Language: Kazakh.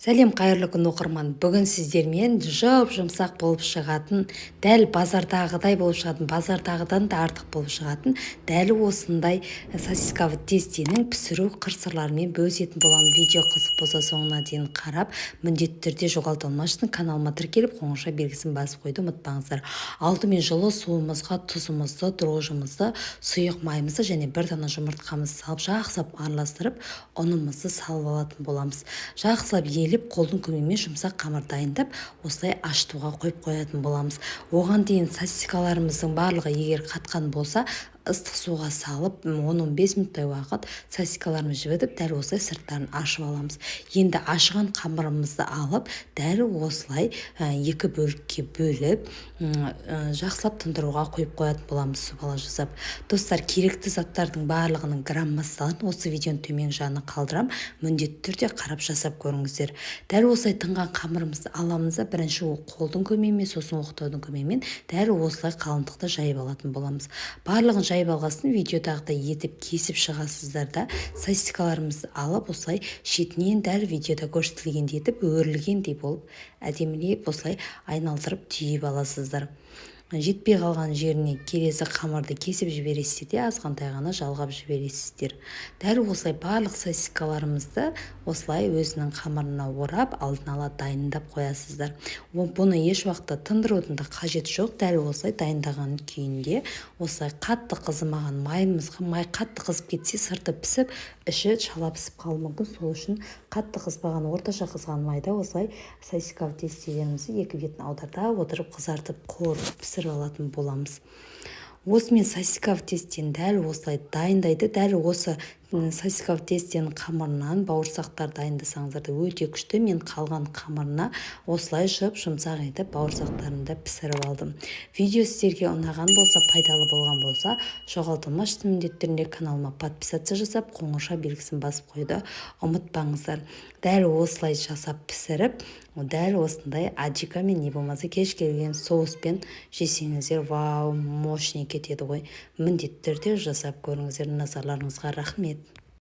Сәлем, қайырлы күн, оқырман! Бүгін сіздермен жұп-жұмсақ болып шығатын, дәл базардағыдай болып шығатын, базардағыдан да артық болып шығатын дәл осындай сосиска в тестенің пісіру қыр-сырларымен бөлісетін боламын. Видео қызық болса, соңына дейін қарап, міндетті түрде жоғалта алмас үшін каналыма тіркеліп, қоңырауша белгісін басып қоюды ұмытпаңыздар. Алдымен жылы суымызға тұзымызды, дрожжымызды, сұйық майымызды және бір дана жұмыртқамызды салып, жақсылап араластырып, ұнымызды салып алатын боламыз. Жақсылап елеп, қолдың көмегімен жұмсақ қамыр дайындап, осылай ашытуға қойып қоятын боламыз. Оған дейін сосискаларымыздың барлығы егер қатқан болса, ыстық суға салып, 10-15 минуттай уақыт сосискаларымызды жібітіп, дәл осылай сырттарын ашып аламыз. Енді ашыған қамырымызды алып, дәл осылай екі бөлікке бөліп, жақсылап тындыруға қойып қоятын боламыз субала жасап. Достар, керекті заттардың барлығының граммасын осы видеоның төменгі жағына қалдырамын, міндетті түрде қарап жасап көріңіздер. Дәл осылай тынған қамырымызды аламыз да, бірінші қолдың көмегімен, сосын оқтаудың көмегімен дәл осылай қалыңдықты жайып алатын боламыз. Барлығын жайып алғасын, видеодағыдай етіп кесіп шығасыздар да, сосискаларымызды алып, осылай шетінен дәл видеода көрсетілгендей етіп, өрілгендей болып, әдемілеп осылай айналдырып, түйіп аласыздар. Жетпей қалған жеріне келесі қамырды кесіп жібересіздер де, азғантай ғана жалғап жібересіздер. Дәл осылай барлық сосискаларымызды осылай өзінің қамырына орап, алдын ала дайындап қоясыздар. Бұны еш уақытта тындырудың да қажеті жоқ. Дәл осылай дайындаған күйінде осылай қатты қызымаған майымызға, май қатты қызып кетсе, сырты пісіп, іші шала пісіп қалуы мүмкін. Сол үшін қатты қызбаған, орташа қызған майда осылай сосиска в тестелерімізді екі бетін аударта отырып, қызартып, қуырып, пісіріп алатын боламыз. Осымен сосиска в тестені дәл осылай дайындайды. Дәл осы сосиска в тестенің қамырынан бауырсақтар дайындасаңыздар да өте күшті. Мен қалған қамырына осылай жұп-жұмсақ етіп бауырсақтарымды пісіріп алдым. Видео сіздерге ұнаған болса, пайдалы болған болса, жоғалтылмас үшін міндетті түрде каналыма подписаться жасап, қоңырауша белгісін басып қоюды ұмытпаңыздар. Дәл осылай жасап пісіріп, дәл осындай аджикамен, не болмаса кез келген соуспен жесеңіздер, вау, мощный кетеді ғой. Міндетті түрде жасап көріңіздер. Назарларыңызға рахмет.